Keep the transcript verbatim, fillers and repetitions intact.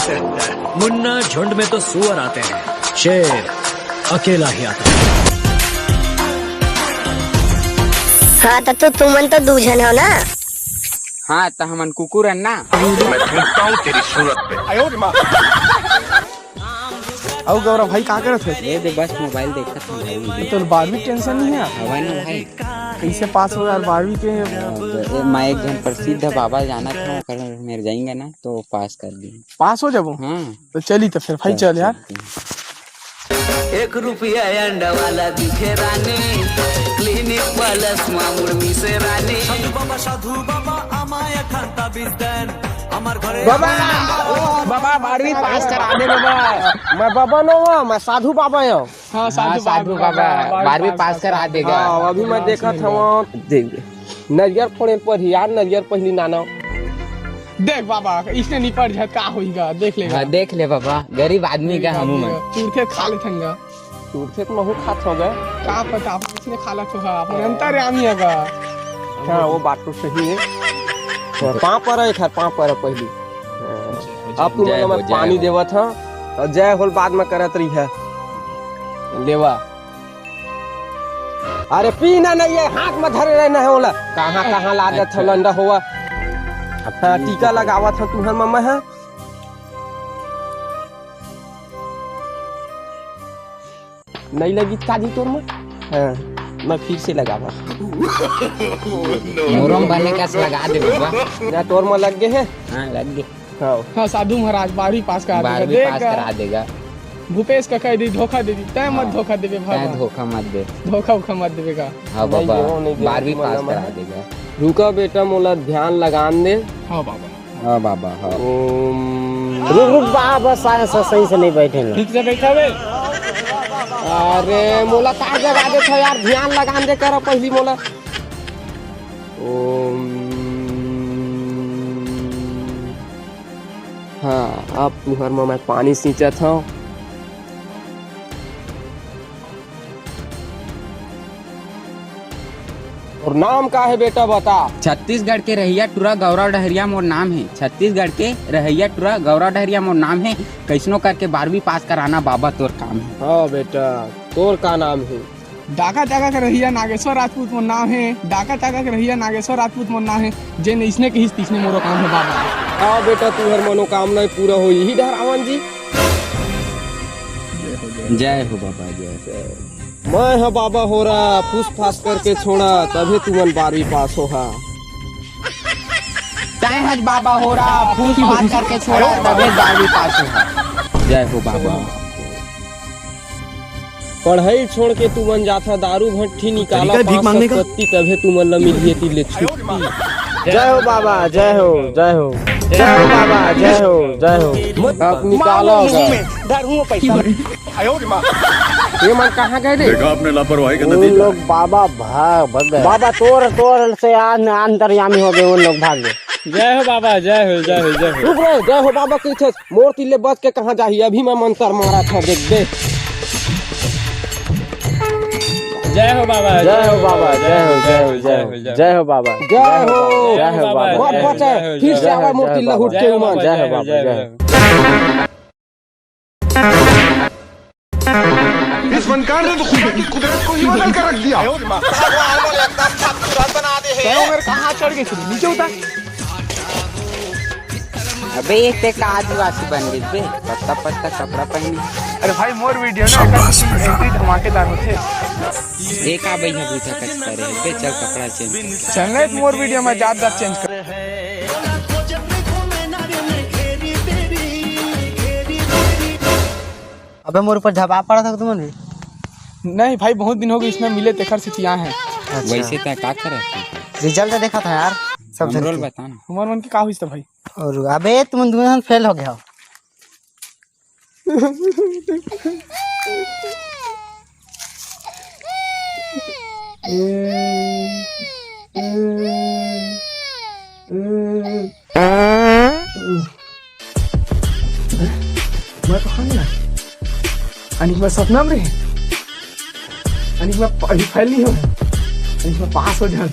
मुन्ना, झुंड में तो सुअर आते हैं, शेर अकेला ही आता है। हाँ, त तो तुमन तो दू झन हो ना। हाँ, त हमन कुकुर हन ना। मैं थूकता हूँ तेरी सूरत पे। अउ गौरव भाई, का करत हे? ए दे, बस मोबाइल देखत हूँ भाई। तोर बारहवीं टेंशन नहीं है? हवा ना भाई। कैसे पास हो यार बारहवीं के? अब ए, मैं एक झन प्रसिद्ध बाबा जानत हूँ, ओकर मेर जाएंगे ना तो पास कर दी। पास हो जाबो? हाँ। तो चली तो फिर भाई, चल यार। एक रुपया अंडा वाला दिखे रानी, क्लिनिक प्लस मामुर मिसे रानी। साधु बाबा, साधु बाबा, अमाय खानता बिस्दैन, हमार घरे बाबा, बाबा, बारहवीं पास करा दे बाबा। मैं बाबा नो हूँ, मैं साधु बाबा हूँ। हाँ, साधु हाँ, साधु बाबा, बाबा, बारहवीं बारहवीं पास पास करा देगा। हाँ, अभी मैं देखत हूँ। देख, नरियर फोड़े पर ही यार, नरियर पहली नाना। देख बाबा, इसने निपट जात का होई गा, देख लेगा। हाँ, देख ले बाबा, गरीब आदमी का हमू मन। तुरते खा ले थंगा। तुरते तो महू खात हो गए। का पता, इसने खा ला तो है, अपन अंतर्यामी है गा। हाँ, वो बात तो सही है। तो पाँव पर है, खर पाँव पर है पहली। अब तुम जय लोग हो, मैं जय पानी हो। देवत हाँ, और जय होल बाद में करत रही है। लेवा। अरे पीना नहीं है, हाथ में धरे रहना है ओला। कहाँ, कहाँ ला देत अच्छा। लंडा हुआ। हाँ, टीका लगावत हूँ तुहर मम्मा है। नहीं लगी का जी तोर में? हाँ, मैं फिर से लगावत। मोरम बने का से लगा दे बाबा। ना तोर में लग गए है? हाँ, लग गए। हाँ। हाँ, साधु महाराज बारहवीं पास करा देगा। बारहवीं पास देख, करा देगा। भूपेश का कह दी, धोखा दे दी, तय मत हाँ। धोखा देबे बाबा। तय धोखा मत दे। धोखा उखा मत देबे का। हाँ नहीं बाबा, देबो, नहीं देबो, बारहवीं तुम पास मत करा देगा। रुका बेटा, मोला ध्यान लगान दे। हाँ बाबा। हाँ बाबा, हाँ। ओम। रुक, रुक, बाबा, सा-, सा-, सही से नहीं बैठे ना। ठीक से बैठा बे। अरे, मोला का जगा दे था यार, ध्यान लगान दे करा पहली मोला। ओम। हाँ, अब तुहर म मैं पानी सींचत हव। तोर नाम का हे बेटा, बता। छत्तीसगढ़ के रहइया टुरा गौरव डहरिया मोर नाम हे। छत्तीसगढ़ के रहइया टुरा गौरव डहरिया मोर नाम हे। कइसनो करके बारहवीं पास कराना बाबा तोर काम हे। हाँ बेटा, तोर का नाम हे? डाका चाका के रहइया नागेश्वर राजपूत मोर नाम हे। डाका चाका के रहइया नागेश्वर राजपूत मोर नाम हे। जेन इसने कहिस तिसने मोरो काम हे बाबा। हाँ बेटा, तुहर मनोकामना पूरा होही डहरावन जी। जय हो बाबा, जय हो। मैं ह बाबा होरा, फूस फास करके छोड़ा, तभे तुमन बारहवीं पास होहा। तैं हज बाबा होरा, फूस फास करके छोड़ा, तभे बारहवीं पास होहा। जय हो बाबा। पढ़ाई छोड़ के तुमन जाथा दारू भट्ठी निकाला, तरीका है भीख पाँच सौ मांगने का? पत्ती, तभे तुमन ला मिलही एती ले छुट्टी। जय हो बाबा, जय हो, जय हो। जय हो बाबा, जय हो, जय हो। अब निकालो। ये मन कहाँ गए रे? देखा आपने लापरवाही का उन नतीजा। लोग बाबा भाग, भाग गए। बाबा तोर, तोर से आन-, अंतर्यामी हो गए, उन लोग भाग गए। जय हो बाबा, जय हो, जय हो, जय हो। रुक रे, जय हो बाबा की थे, मोर तिल्ले बच के कहाँ जाही, अभी मैं मंतर मारा था, देख दे। जय हो बाबा, जय हो बाबा, जय हो, जय हो, जय हो, जय हो बाबा। जय हो, जय हो बाबा। मत बचे, फिर से आवा मोर तिल्ला उठ के उमन। जय हो बाबा, जय हो। इस फनकार ने तो खुद की कुदरत को ही बदल कर रख दिया। भगवान बोले एकदम खूबसूरत बना दे है। कहाँ चढ़ गए थे? नीचे उतर। अबे ये ते का आदिवासी बन गई बे? पत्ता पत्ता कपड़ा पहनी। अरे भाई मोर वीडियो ना शाबाश बेटा। एंट्री धमाकेदार होते। ये का भैया बूझा कच करे? बे चल कपड़ा चेंज कर। चल नहीं मोर वीडियो में जात जात चेंज कर। अबे मोर ऊपर झबा पड़ा था तुमन भी। नहीं भाई, बहुत दिन हो गए इसमें मिले, तेखर से तिया है। अच्छा। वैसे तय का करे? रिजल्ट देखा था यार, सब हमरो झन के। बता ना। उमर मन के का हुई था भाई? और अबे तुमन दोनों फेल हो गया हो। मैं तो खाने ना। अनिक मैं सपना में रहे। अनिक मैं अभी फेल नहीं हो। अनिक मैं पास हो जाऊँ।